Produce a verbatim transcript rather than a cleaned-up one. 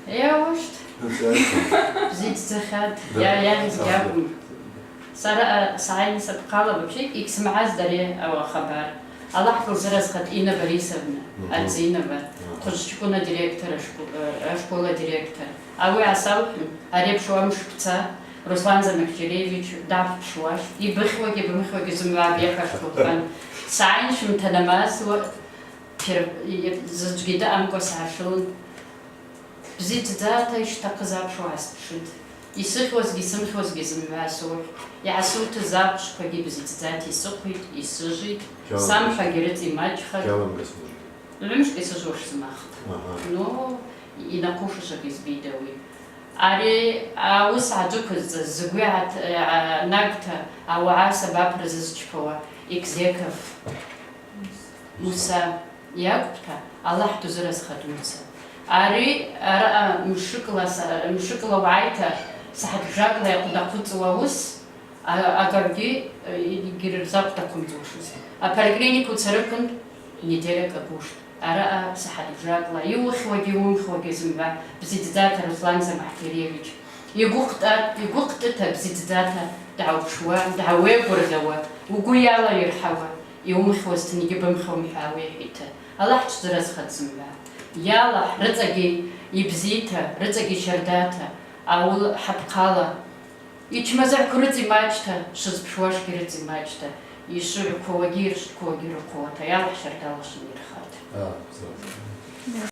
Йа, уышт. Бзидздзахьат. Йа, йа, йа. Сара, а, сгӏайныс апхъала вообще йгьсымгӏазтӏ ари ауи ахабар. Аллахӏ лзыразхъат Инна Борисовна Адзинова, Хъвыжвчкӏвына директор, ашкол-, э, ашкола директор. Ауи йгӏасаухӏвун, ари апшуа мшпца Руслан Замахтириевич дгӏапшуаштӏ, йбыхьуагьи йбымхьуагьи зымгӏва абайахъаштылхын. Сгӏайныс швымта намазла, пер-, й-, заджвгьи даъамкӏва сгӏашылын. Бзидздзата йшвтахъыз апшуа гӏаспшытӏ. Йсыхьуазгьи йсымхьуазгьи зымгӏва асухӏвтӏ. Йгӏасуутыз ахъвшвквагьи бзидздзата йсыхъвитӏ, йсыжвитӏ. Самхӏвагьи рыцӏа ймачӏхатӏ. Гьаламгас мужик. Гӏвымшкӏ йсыжвуаш сымахтӏ. Ага. Ну, йнахъвушуш закӏ йызбитӏ ауи. Ари ауыс гӏаджвыквызцӏыз, згвы гӏат-, гӏа-, нагта, ауагӏа сабапра зызчпауа Экзеков Муса йакӏвпӏта, Аллахӏ дузыразхъат Муса. Ари араъа мшыкӏла са-, мшыкӏла уагӏайта, сахӏат бжакӏла йахъвдаквыцӏуа уыс, А-, агаргьи, э, йгьи рзакъ даквымцӏушыз. Аполиклиникум царыквын неделякӏ агуштӏ. Араъа сахӏат бжакӏла, йуыхьуагьи йуымхьуагьи зымгӏва бзидздзата Руслан Замахтириевич. Йгвыхътӏа-, йгвыхътӏыта бзидздзата дгӏаупшуа, дгӏауегвыргъьауа, угвы йалайырхӏауа, йуымхьуазтынгьи бымхьуам хӏва ауи йхӏвита. Аллахӏ дшвзыразхъат зымгӏва. Йа Аллахӏ, рыцӏагьи йбзита, рыцӏагьи щардата, ауи хӏапхъала. Йчмазагӏвква рыцӏа ймачӏта, швызпшуашгьи рыцӏа ймачӏта, йшвыгӏвквауагьи йыршвтквуагьи рахъуата, йа Аллахӏ щардала швнайырхъата.